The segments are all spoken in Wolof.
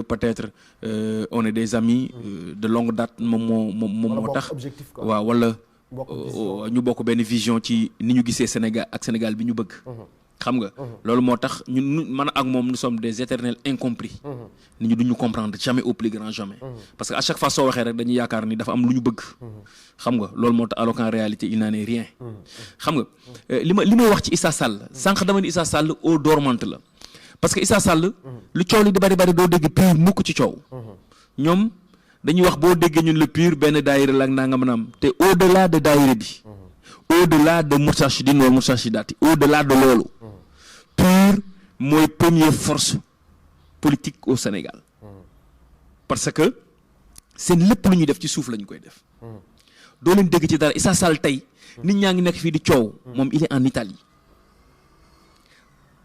Peut-être on est des amis de longue date moom moo tax waaw wala ñu bokk benn vision ci ni ñu gisee Sénégal ak Sénégal bi ñu bëgg xam nga loolu moo tax ñun man ak moom nous sommes des éternels incompris nit ñi duñu comprendre jamais au plus grand jamais parce que à chaque fois soo waxee rek dañuy yaakaar ni dafa am lu ñu bëgg xam nga loolu moo tax alors qu'en réalité il n'en est rien xam nga li may wax ci Issa Sall sànq dama ni Issa Sall eau dormante la parce que Issa Sall lu coow li di bari doo dégg pur mukk ci coow ñoom dañuy wax boo déggee ñun le pur benn daayira la ak naa nga mën a am te au delà de daayira bi au delà de Moustarchidine wala Moustarchidaty au delà de loolu pur mooy première force politique au Sénégal parce que seen lépp lu ñuy def ci suuf lañu koy def doo leen dégg ci dara Issa Sall tey nit ñaa ngi nekk fii di coow moom il est en Italie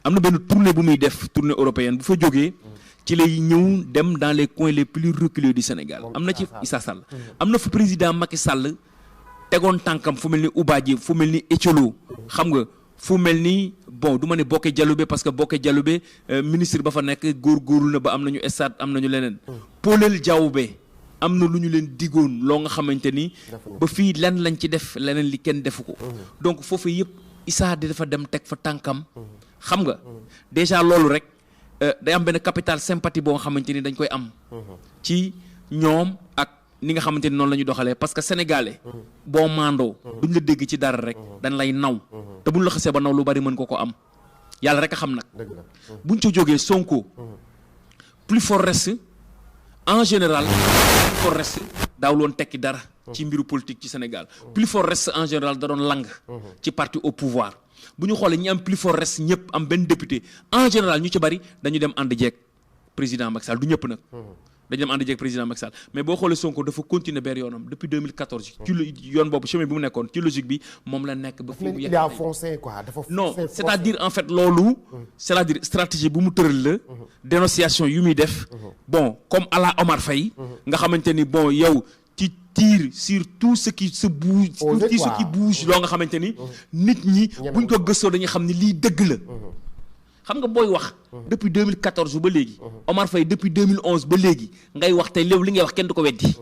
am na benn tournée bu muy def tournée européenne bu fa jógee ci lay ñëw dem dans les coins les plus reculés du Sénégal am na ci Issa Sall am na fu président Macky Sall tegoon tànkam fu mel ni Oubadia fu mel ni Ethio xam nga fu mel ni bon du ma ne Boké Dialoubé parce que Boké Dialoubé ministre ba fa nekk góorgóorlu na ba am nañu stade am nañu leneen Polel Diaobé am na lu ñu leen digoon loo nga xamante ni ba fii lan lañ ci def leneen li kenn defu ko donc foofu yëpp Issa di dafa dem teg fa tànkam xam nga déjà loolu rek day am benn capital sympathie boo nga xamante ni dañ koy am ci ñoom ak ni nga xamante ni noonu la ñu doxalee parce que sénégalais boo mandoo duñ la dégg ci dara rek dañ lay naw te buñ la xasee ba naw lu bari mën ko am yàlla rek a xam nag buñ ca jógee Sonko plus fort reste en général plus fort reste daawul woon tekki dara ci mbiru politique ci Sénégal plus fort reste en général da doon lang ci parti au pouvoir bu ñu xoolee ñi am plus fort reste ñëpp am benn député en général ñu ci bari dañu dem ànd jeeg président Macky Sall du ñëpp nag dañu dem ànd jeeg président Macky Sall mais boo xoolee Sonko dafa continuer benn yoonam depuis 2014 ci yoon boobu chemin bi mu nekkoon ci logique bi moom la nekk ba fii mu yegg non c'est-à-dire en fait loolu c'est-à-dire stratégie bu mu tëral la dénonciation yu muy def bon comme à la Omar Faye nga xamante ni bon yow ci tire sur tout ce qui se bouge tout ce qui bouge loo nga xamante ni nit ñi buñ ko gëstoo dañuy xam ni lii dëgg la xam nga booy wax depuis 2014 ba léegi Omar Faye depuis 2011 ba léegi ngay wax tey léew li ngay wax kenn du ko weddi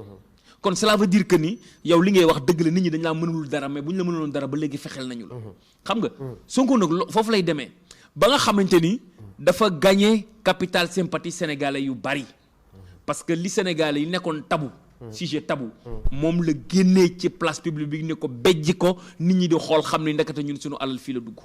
kon cela veut dire que ni yow li ngay wax dëgg la nit ñi dañ laa mënulul dara mais bu ñu la mënuloon dara ba léegi fexeel nañu la xam nga Sonko nag foofu lay demee ba nga xamante ni dafa gagné capital sympathie sénégalais yu bari parce que li sénégalais yi nekkoon tabu sujet tabou moom la génnee ci place publique bi ne ko bejji ko nit ñi di xool xam ne ndekete ñun suñu alal fii la dugg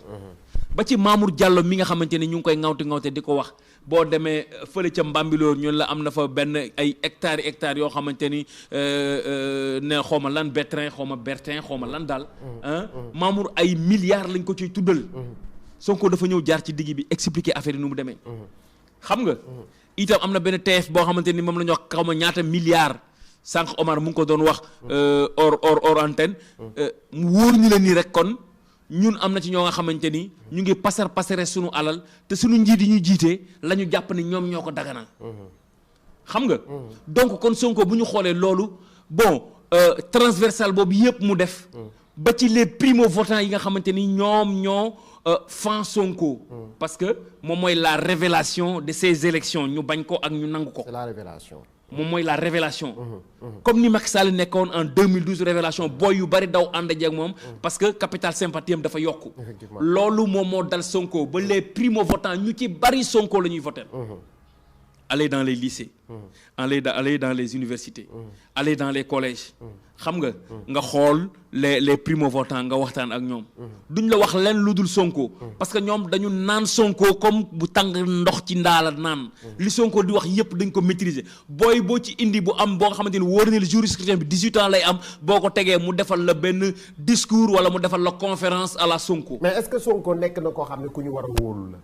ba ci Mamour Diallo mi nga xamante ne ñu ngi koy ŋawte di ko wax boo demee fële ca Mbambilor ñun la am na fa benn ay hectares yoo xamante ni ne xaw ma lan Bertin xaw ma lan daal Mamour ay milliards lañ ko ciy tuddal Sonko dafa ñëw jaar ci digg bi expliquer affaire yi nu mu demee xam nga itam am na benn TF boo xamante ni moom la ñu wax xaw ma ñaata milliards sànq Omar mu ngi ko doon wax hors antenne mu wóor ñu la nii rek kon ñun am na ci ñoo nga xamante ni ñu ngi pasare sunu alal te sunu njiit yi ñu jiitee la ñu jàpp ni ñoom ñoo ko daganal xam nga donc kon Sonko bu ñu xoolee loolu bon transversal boobu yëpp mu def ba ci les primo votants yi nga xamante ni ñoom ñoo fan Sonko parce que moom mooy la révélation de ces élections ñu bañ ko ak ñu nangu ko c'est la révélation moom mooy la révélation comme ni Macky Sall nekkoon en 2012 révélation booy yu bari daw ànd ak moom parce que capital sympathie am dafa yokku loolu moom moo dal Sonko ba les primo votants ñu ci bari Sonko la ñuy voter aller dans les lycées aller dans les universités aller dans les collèges xam nga xool les primo votants nga waxtaan ak ñoom duñ la wax leen lu dul Sonko parce que ñoom dañu naan Sonko comme bu tàng ndox ci ndaala naan li Sonko di wax yépp dañ ko maîtriser booy boo ci indi bu am boo nga xamante ni wóor na le juriscription bi 18 ans lay am boo ko tegee mu defal la benn discours wala mu defal la conférence à la Sonko. mais est-ce que Sonko nekk na koo xam ne ku ñu war a wóolu la.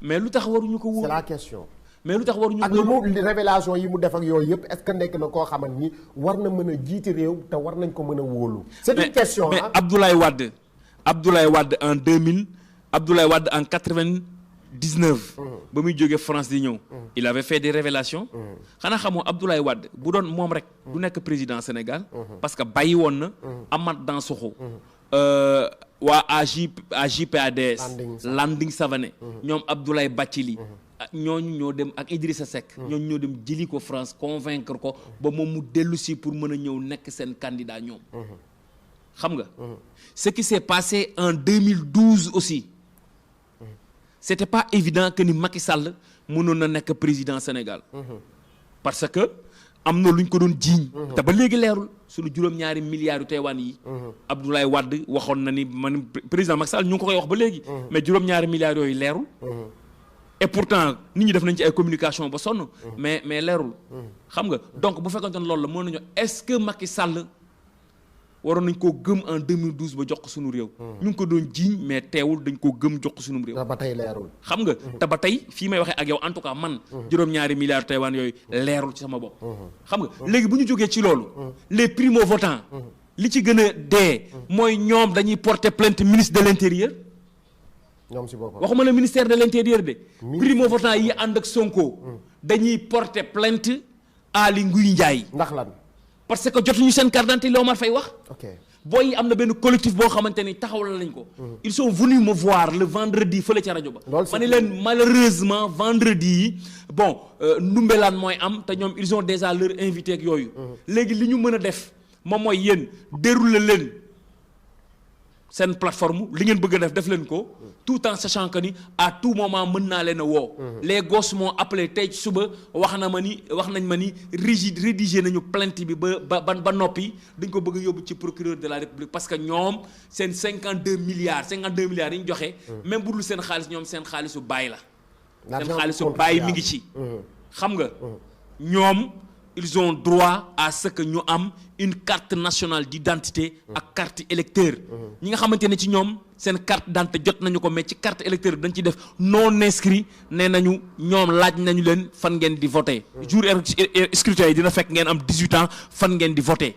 mais lu tax waruñu ko wóolu. c'est la question. mais lu tax waruñu ak li révélation yi mu def ak yooyu yëpp est-ce que nekk na koo xamante ni war na mën a jiite réew te war nañ ko mën a wóolu. c'est une question mais Abdoulaye Wade en 2000 Abdoulaye Wade en 99. ba muy jógee France di ñëw il avait fait des révélations xanaa xamoo Abdoulaye Wade bu doon moom rek du nekk président Sénégal parce que bàyyi woon na Amath Dansokho waa AJ/PADS Landing Savané ñoom Abdoulaye Bathily ñooñu ñoo dem ak Idrissa Seck ñooñu ñoo dem jëli ko France convaincre ko ba moom mu dellu si pour mën a ñëw nekk seen candidat ñoom xam nga ce qui s'est passé en 2012 aussi c'était pas évident que ni Macky Sall mënoon na nekk président Sénégal parce que am na lu ñu ko doon jiiñ te ba léegi leerul suñu juróom-ñaari milliards yu Taïwan yi Abdoulaye Wade waxoon na ni man président Macky Sall ñu ngi ko koy wax ba léegi mais juróom-ñaari milliards yooyu leerul et pourtant nit ñi def nañ ci ay communication ba sonn mais leerul xam nga donc bu fekkonte ne loolu la mën nañu est-ce que Macky Sall waroon nañ koo gëm en 2012 ba jox ko suñu réew ñu ngi ko doon jiiñ mais teewul dañ koo gëm jox ko suñu réew ba tey leerul xam nga te ba tey fii may waxee ak yow en tout cas man juróom-ñaari milliards Taïwan yooyu leerul ci sama bopp xam nga léegi bu ñu jógee ci loolu les primo-votants li ci gën a dee mooy ñoom dañuy porter plainte ministre de l'intérieur ñoom si boppam waxuma le ministère de l'intérieur de primo-votants yi ànd ak Sonko dañuy porter plainte Aly Ngouille Ndiaye ndax lan parce que jotuñu seen carte d'identité li Omar Faye wax ok booy yi am na benn collectif boo xamante ni taxawal nañ ko ils sont venus me voir le vendredi fële ca rajo ba ma ne leen malheureusement vendredi yi bon ndumbelaan mooy am te ñoom ils ont déjà leur invité ak yooyu léegi li ñu mën a def moom mooy yéen dérouler leen seen plateforme li ngeen bëgg a def leen ko tout en sachant que ni à tout moment mën naa leen a woo les gosses m'ont appelé tey ci suba wax nañ ma ni rédigé nañu plainte bi ba noppi dañ ko bëgg a yóbbu ci procureur de la République parce que ñoom seen 52 milliards yi ñu joxe même bu dul seen xaalis ñoom seen xaalisu baay la seen xaalisu baay mi ngi ci xam nga ñoom ils ont droit à ce que ñu am une carte nationale d'identité ak carte électeur ñi nga xamante ne ci ñoom seen carte d'identité jot nañu ko mais ci carte électeur dañ ci def non inscrit nee nañu ñoom laaj nañu leen fan ngeen di voter jour scrutin yi dina fekk ngeen am 18 ans fan ngeen di voter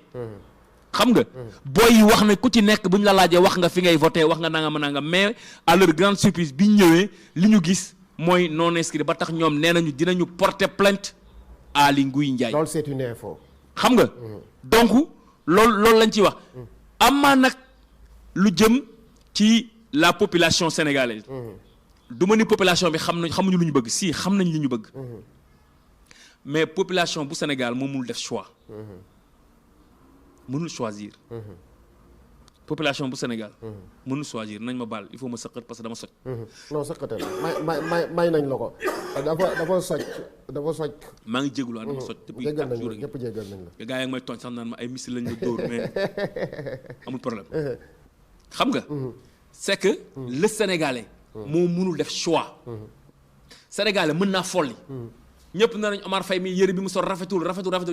xam nga booy yi wax na ku ci nekk bu ñu la laajee wax nga fi ngay voter wax nga nangam mais à leur grande surprise bi ñu ñëwee li ñu gis mooy non inscrit ba tax ñoom nee nañu dinañu porter plainte Aly Ngouille Ndiaye loolu c'est une info xam nga donc loolu lañ ciy wax amaa nag lu jëm ci la population sénégalaise du ma ni population bi xamuñu lu ñu bëgg si xam nañ li ñu bëgg mais population bu Sénégal moom mënul def choix mënul choisir population bu Sénégal mënul choisir nañ ma baal il faut ma sëqat parce que dama soj non sëqatal may nañ la ko dafa soj maa ngi jégalu dama soj depuis 4 jours ñëpp jégal nañ la gaa yaa ngi may tooñ sax naan ma ay missile lañ ma dóor mais amul problème xam nga c'est que le Sénégalais moo mënul def choix Sénégalais mën naa folli ñëpp na nañ Omar Faye mi yëre bi mu sol rafetul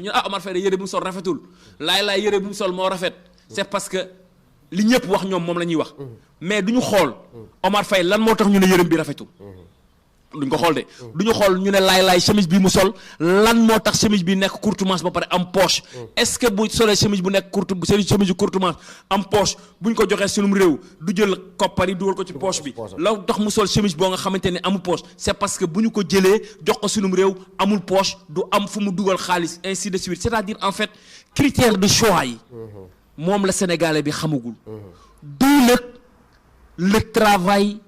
ñu Omar Faye de yëre bi mu sol rafetul laay yëre bi mu sol moo rafet c'est parce que li ñëpp wax ñoom moom la ñuy wax mais duñu xool Omar Faye lan moo tax ñu ne yërëm bi rafetul duñ ko xool de duñu xool ñu ne laay chemise bi mu sol lan moo tax chemise bi nekk courte manche ba pare am poche est-ce que bu solee chemise bu nekk chemise courte manche am poche buñ ko joxee sunum réew du jël koppar yi dugal ko ci poche bi la tax mu sol chemise boo nga xamante ne amul poche c'est parce que bu ñu ko jëlee jox ko sunum réew amul poche du am fu mu dugal xaalis ainsi de suite c'est-à-dire en fait critère de choix yi moom la Sénégalais bi xamagul d'où le travail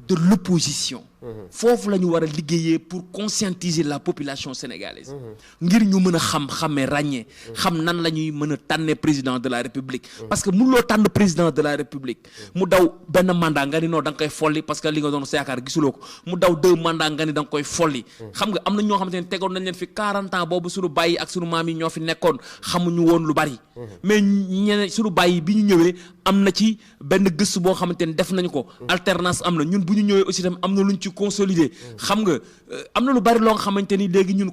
de l'opposition foofu la ñu war a liggéeyee pour conscientiser la population sénégalaise ngir ñu mën a xamee ràññee xam nan la ñuy mën a tànnee président de la République parce que mënuloo tànn président de la République mu daw benn mandat nga ni non da nga koy folli parce que li nga doon sa yaakaar gisuloo ko mu daw 2 mandats nga ni da nga koy folli xam nga am na ñoo xamante ne tegoon nañ leen fi 40 ans boobu suñu bàyyi ak suñu maam yi ñoo fi nekkoon xamuñu woon lu bari mais ñeneen suñu bàyyi bi ñu ñëwee am na ci benn gëstu boo xamante ne def nañu ko alternance am na ñun bu ñu ñëwee aussi tam am na luñ ci consolider xam nga am na lu bari loo nga xamante ni léegi ñun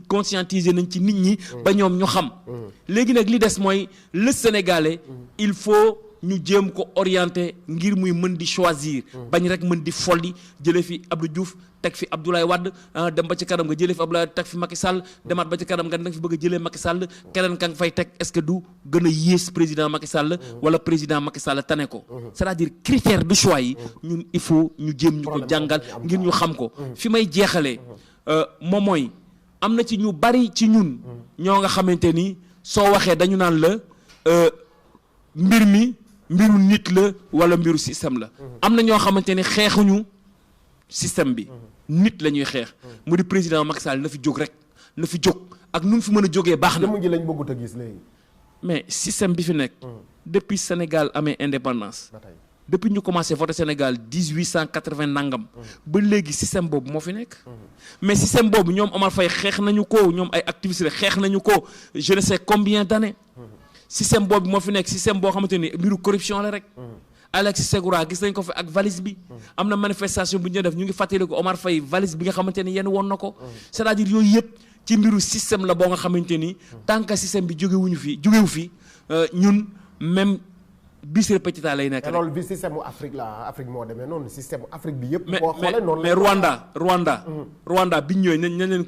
conscientiser nañ ci nit ñi ba ñoom ñu xam léegi nag li des mooy le Sénégalais il faut ñu jéem ko orienter ngir muy mën di choisir bañ rek mën di folli jëlee fi Abdou Diouf teg fi Abdoulaye Wade dem ba ci kanam nga jëlee fi Abdoulaye teg fi Macky Sall demaat ba ci kanam nga nag fi bëgg a jëlee Macky Sall keneen ka nga fay teg est-ce que du gën a yées président Macky Sall wala président Macky Sall tane ko c'est-à-dire critère de choix yi ñun il faut ñu jéem ñu ko jàngal ngir ñu xam ko fi may jeexalee moom mooy am na ci ñu bari ci ñun ñoo nga xamante ni soo waxee dañu naan la mbir mi mbiru nit la wala mbiru système la am na ñoo xamante ni xeexuñu système bi nit la ñuy xeex mu di président Macky Sall na fi jóg rek na fi jóg ak nu mu fi mën a jógee baax na mu ngi lañ bëggut a gis léegi mais système bi fi nekk depuis Sénégal amee indépendance depuis ñu commencé voter Sénégal 1880 nangam ba léegi système boobu moo fi nekk mais système boobu ñoom Omar Faye xeex nañu ko ñoom ay activistes xeex nañu ko je ne sais combien d'années système boobu moo fi nekk système boo xamante ni mbiru corruption la rek Alexis Segura gis nañ ko fi ak valise bi am na manifestation bu ñu def ñu ngi fàttali ko Omar Faye valise bi nga xamante ni yenn woon na ko c'est-à-dire yooyu yëpp ci mbiru système la boo nga xamante ni tant que système bi jógewu fi ñun même bis repetita lay nekk rek. loolu bi système mu Afrique la Afrique moo demee noonu système Afrique bi yëpp. boo xoolee noonu mais Rwanda bi ñu ñëwee nañ leen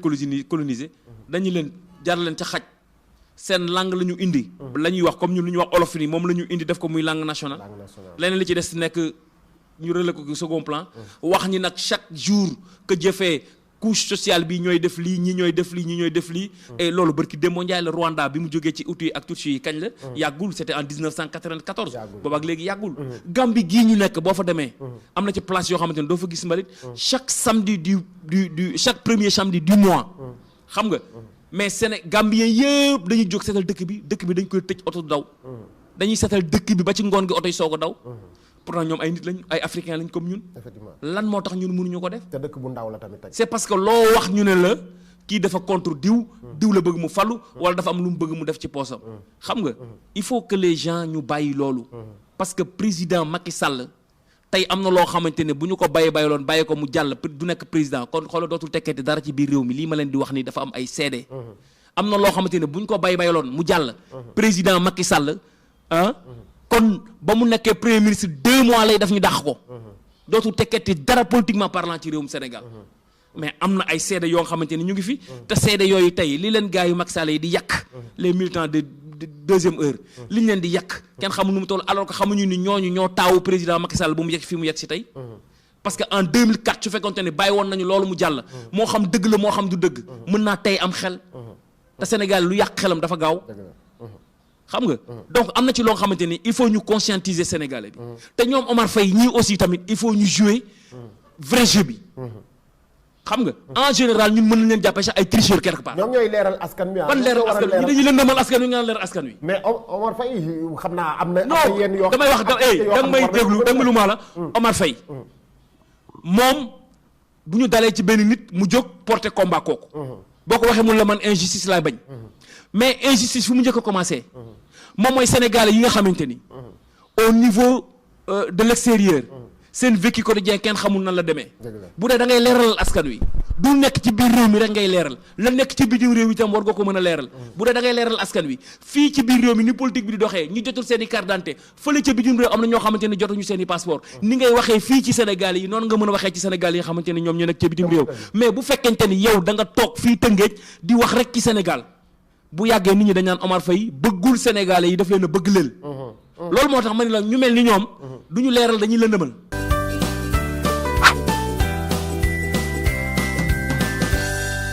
coloniser dañu leen jar leen ca xaj seen langue la ñu indi. la ñuy wax comme ñun lu ñuy wax olof ni moom la ñu indi def ko muy langue nationale. leneen li ci des nekk ñu relais ko second plan. wax ñi nag chaque jour que jëfee couche sociale bi ñooy def lii ñi ñooy def lii ñi ñooy def lii. et loolu barki Demba Ndiaye la Rwanda bi mu jógee ci Hutu ak Tutsi yi kañ la. yàggul c'était en 1994. boobu ak léegi yàggul. Gambie gii ñu nekk boo fa demee. am na ci place yoo xamante ne doo fa gis mbalit. chaque samedi chaque premier samedi du mois. xam nga mais Gambien yëpp dañuy jóg seetal dëkk bi dañ koy tëj oto daw. dañuy seetal dëkk bi ba ci ngoon gi oto yi soog a daw. pourtant ñoom ay nit lañ ay africains lañ comme ñun. effectivement lan moo tax ñun mënuñu ko def. te dëkk bu ndaw la tamit. c'est parce que loo wax ñu ne la kii dafa contre diw la bëgg mu falu wala dafa am lu mu bëgg mu def ci poosam. xam nga il faut que les gens ñu bàyyi loolu. parce que président Macky Sall tey am na loo xamante ne bu ñu ko bàyyiloon bàyyi ko mu jàll du nekk président kon xoolal dootul tekkeeti dara ci biir réew mi lii ma leen di wax ni dafa am ay seede. am na loo xamante ne bu ñu ko bàyyiloon mu jàll. président Macky Sall kon ba mu nekkee premier ministre 2 mois lay def ñu dàq ko. dootul tekkeeti dara politiquement parlant ci réewum Sénégal. mais am na ay seede yoo xamante ni ñu ngi fi. te seede yooyu tey li leen gars yu Macky Sall yi di yàq. les militants de deuxième heure. li ñu leen di yàq kenn xamul nu mu toll alors que xamuñu ni ñooñu ñoo taawu président Macky Sall bu mu yegg fi mu yegg si tey. parce que en 2004 su fekkoonte ne bàyyi woon nañu loolu mu jàll. moo xam dëgg la moo xam du dëgg. mën naa tey am xel. te Sénégal lu yàq xelam dafa gaaw. xam nga donc am na ci loo xamante ni il faut ñu conscientiser Sénégalais bi. te ñoom Omar Faye ñii aussi tamit il faut ñu jouer vrai jeu bi. xam nga en général ñun mën nañ leen jàppee sax ay tricheurs quelque part. ñoom ñooy leeral askan wi ban leeral askan wi dañuy leen demal askan wi nga leeral askan wi. mais Omar Faye xam naa am na. yenn yoo damay wax danga may déglu danga lu maa la Omar Faye moom bu ñu dalee ci benn nit mu jóg porter combat kooku. boo ko waxee mun la man injustice laay bañ. mais injustice fu mu njëkk a commencé. moom mooy sénégalais yi nga xamante ni. au niveau de l'extérieur. seen vécu quotidien kenn xamul nan la demee. bu dee da ngay leeralal askan wi. du nekk ci biir réew mi rek ngay leeral la nekk ci biir réew itam war nga ko mën a leeral. bu dee da ngay leeral askan wi fii ci biir réew mi ni politique bi di doxee ñu jotul seen i carte d'identité fële ca bitim réew am na ñoo xamante ne jotuñu seen i passeport ni ngay waxee fii ci Sénégal yi noonu nga mën a waxee ci Sénégal yi nga xamante ne ñoom ñu nekk ca bitim réew mais bu fekkente ni yow da nga toog fii Tëngéej di wax rek ci Sénégal bu yàggee nit ñi dañ naan Omar Faye bëggul Sénégalais yi daf leen a bëgg leel loolu moo tax ma ne la ñu mel ni ñoom du ñu leeral dañuy lëndëmal